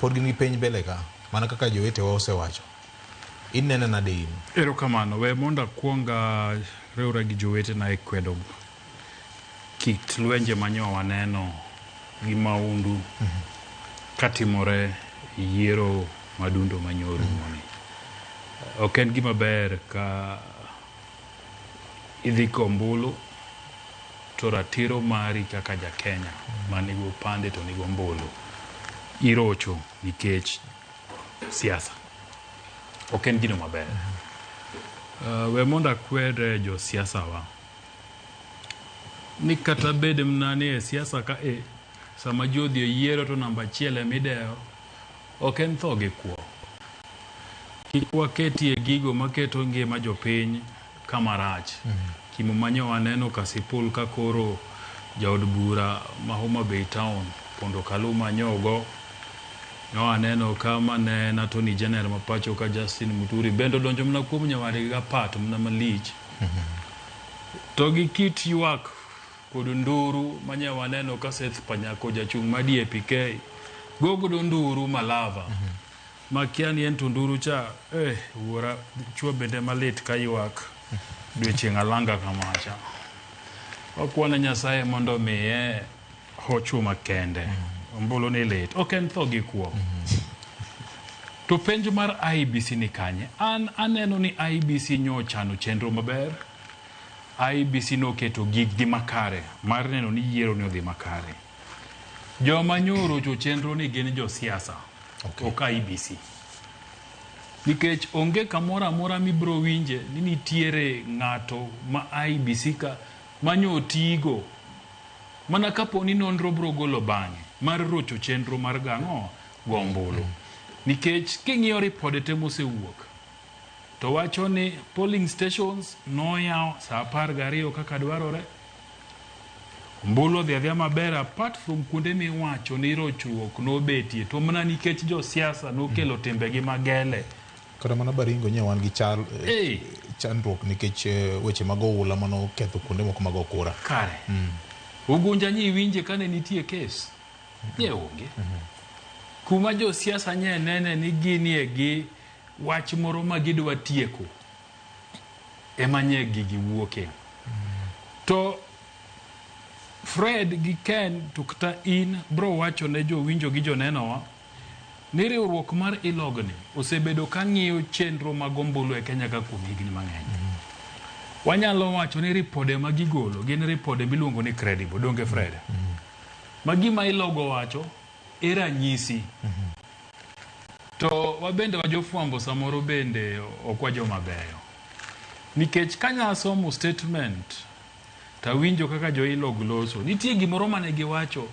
Pod gin gi penj mbele ka, mana kaka jowetewa osewacho. Inene nade in? Erokamano. We mondo akwong ariwra gi jowetena e kwedo kit lwenje ma nyo waneno gi maundu katimore e yiero madundo ma nyo orumoni. Ok en gima ber ka idhi go ombulu to ratiro mari kaka ja Kenya ma nigi opande to nigi ombulu irocho nikech siasa. Ok en gino maber. We mondo akwed josiasa wa ni kata bed mna ni e siasa ka e sama ji odhi e yiero to namba achiel ema idewo ok en tho gi kwo. Kik waketie gigo maketo ngima jopiny kama rach. Kimo manyo waneno Kasipul ka koro jaod bura ma Homa Bay Town Pondo Kaluma nyogo. Ne waneno ka mane en Attorney General ma pacho ka Justin Muturi bende odonjo mana kuom nyawadgi gapat mana malich. To gi kit ywak kod nduru manye waneno ka Seth Panyako jachung' ma DAPK go godo nduru Malava. Makia ni en to nduru cha eh, wuora chwo bende malit ka ywak odiochieng' alanga kamacha. Wakwane Nyasaye mondo omiye hocho makende. Ombulu ni lit. Ok en tho gi kwo. To penj mar IEBC ni kanye? An aneno ni IEBC nyo ochano chenro maber. IEBC noketo giggi makare mar neno ni yiero ni odhi makare. Joma nyo orocho chenro ni gin josiasa, ok IEBC. Nikech onge kamoro amora mibiro winje ni nitiere ng'ato ma IEBC ka manyo otigo mana kapo ni nonro biro golo bang'e mar rocho chenro mar gang'o go ombulu. Nikech king'iyo ripode te mosewuok to wacho ni polling stations noyaw saa 12 kaka dwarore. Ombulu odhi adhiya maber apart from kuonde miwacho ni rochruok nobetie to mana nikech josiasa nokelo timbegi magele. Kata mana Baringo nye wan gi chal, chandruok nikech weche mag oula manoketho kuonde moko mag okura. Kare. Ugunja nyi iwinje kane nitie kes? Nye onge. Kuma josiasa nye nene ni ginie gi wach moro ma gidwa tieko ema nye gigi wuoke. To Fred gi Ken to kata in bro wacho ne jowinjo gi jonenowa ni riwruok mar ILOG ni osebedo ka ng'iyo chenro mag ombulu e Kenya ka kuom higni mang'eny. Wanyalo wacho ni ripode ma gigolo gin ripode miluongo ni credible, donge Fred? Ma gima ILOG owacho e ranyisi. To wabende wa jofwambo samoro bende ok wajoma beyo. Nikech kanya somo statement tawinjo kaka jo ILOG loso, nitie gimoro mane giwacho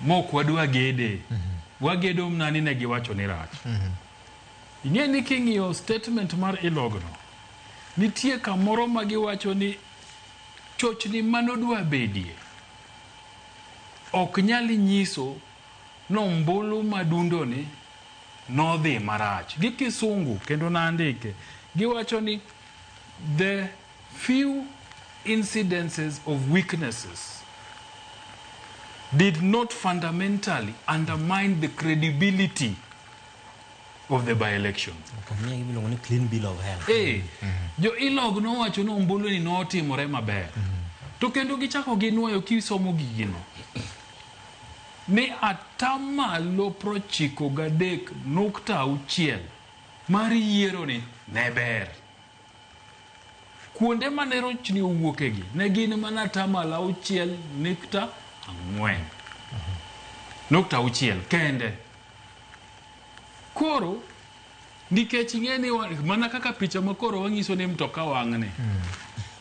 mok wadwa gede. Wagedo mna ni ne giwacho ni rach. Ing'e ni king'iyo statement mar ILOG no, nitie kamoro ma giwacho ni chochni manodwa bedie ok nyal nyiso ni ombulu madundo ni nodhi marach. Gi kisungu kendo nandike, giwacho ni the few incidences of weaknesses did not fundamentally undermine the credibility of the by-election. Omiya gimiluongo ni clean bill of health. Jo ILOG nowacho ni ombulu ni notimore maber. To kendo gichako ginuoyo kisomo gigino ni atamalo 93.6 mar yiero ni ne ber. Kuonde mane rochni owuokegi ne gin mana atamalo 6.4. Nukta auchiel kende. Koro nikech ing'e ni mana kaka picha ma koro wanyiso ni mtoka wang'ni.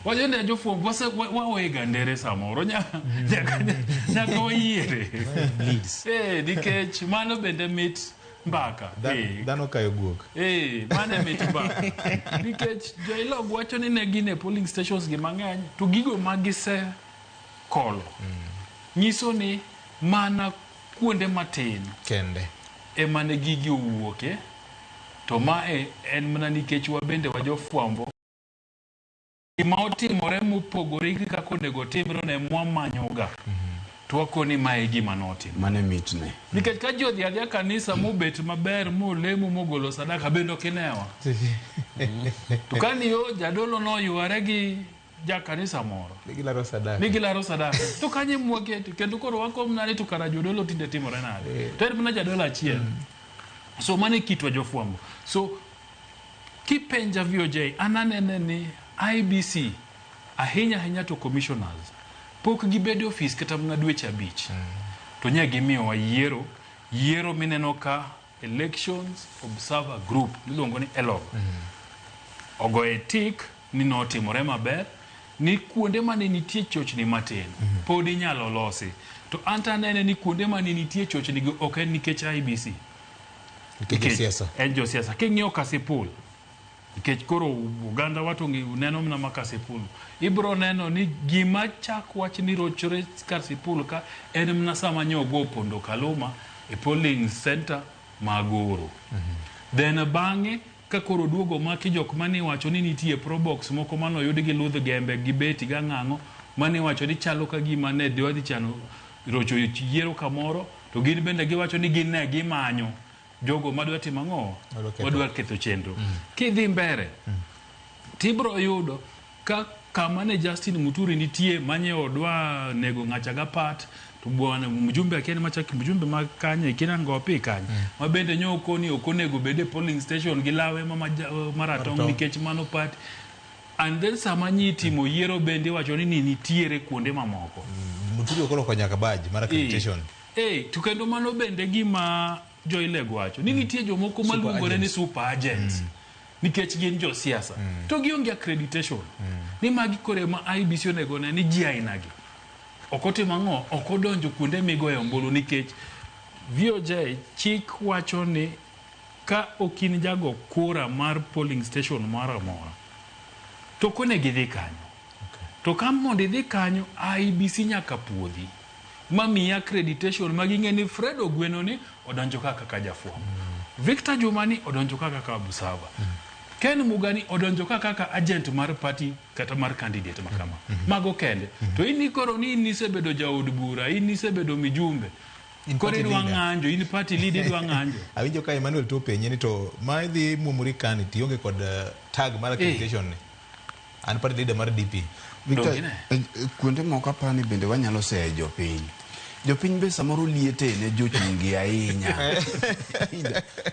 Wacho ni jofwambo waoega ndere samoro nyaka wayiere. Bleeds. Nikech mano bende mit mbaka. Dhano kayo guok. Mano e mit mbaka. Nikech jo ILOG wacho ni ne gin e polling stations gi mang'eny to gigo ma gisekolo nyiso ni mana kuonde matin kende ema ne gigi owuoke to mae en mana nikech wabende wajofwambo gima otimore mopogore gi kaka onego otimre ne mwamanyoga. To wakoni mae e gima notimo. Mane mitne. Nikech ka ji odhi adhiya kanisa mobet maber molemo mogolo sadaka bende ok inewa. To ka niyo jadolo noyware gi jakanisa moro Gilaro sadaka. ni gilaro sadaka to kanye mwakete kendo koro wakom nade to kara jodolo tinde timore nade to en mana jadolo achiel. So mano e kitwa jofwambo. So kipenja VOJ an anene ni IEBC ahinya ahinya to commissioners pok gibedo e ofis kata mana dweche 5 to nye gimiyowa yiero mineno ka Elections Observer Group miluongo ni ELOG ogoye tik ni notimore maber ni kuonde mane nitie chochni matin pod inyalo losi. To an to anene ni kuonde mane nitie chochni go ok en nikech IEBC. Nikech josiasa. En josiasa. King'iyo Kasipul, nikech koro oganda wato neno mana ma Kasipul, ibro neno ni gima chak wach ni rochore Kasipul ka en mana sama nyogo opondo Kaluma e polling center Magoro. Then bang'e ka koro duogo maki jok mane iwacho ni nitie probox moko manoyud gi ludh gembe gi beti gang'ang'o mane iwacho ni chalo ka gima ne dwa chano rocho yiero kamoro to gin bende giwacho ni gin ne gimanyo jogo madwa timo ang'o madwa ketho chenro. Kidhi mbele tibro yudo ka kama ne Justin Muturi nitie manye odwa nego ng'acha ga pat to bwana mjumbe akiani machaki mjumbe ma kanye kina ngopi kanye ma bende nyo koni ok onego bede polling station gi lawe ma maratong nikech mano part. And then sama nyi timo yiero bende iwacho ni nitiere kuonde mamoko. Muturi ok oloko nyaka badge mar accreditation. To kendo mano bende gima jo-Ilego wacho ni nitie jomoko maluongore ni super agents nikech gin josiasa to gionge accreditation. Ni magi kore ma IEBC onego ne ni ji ainagi ok otimo ang'o, ok odonjo kuonde migoye ombulu nikech VOJ chik wacho ni ka ok in jago kura mar polling station moro amora to ok onego idhi kanyo. To ka mondo idhi kanyo IEBC nyaka puodhi mamiyi accreditation ma ging'e ni Fred Ogweno ni odonjo ka kaka jafwambo, Victor Juma ni odonjo ka kaka observer, Ken Mugani odonjo ka kaka agent mar party kata mar candidate ma kama. Mago kende. To in koro ni in isebedo jaod bura, in isebedo mijumbe, koro idwa ng'anjo, in party leader idwa ng'anjo. Awinjo ka Emmanuel to penye ni to ma idhi muomori kani tionge kod tag mar accreditation ni. An party leader mar DP. Victor, kuonde moko apani bende wanyalo seyo jopiny. Jopiny be samoro liete ne jochungi ahinya.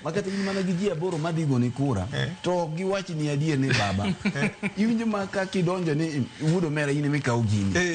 Makata in mana gi ji 8 madhi goni kura to ok giwach ni adier ni baba. Iwinjo ma ka kidonjo ni wuod omera in ema ikawo gini.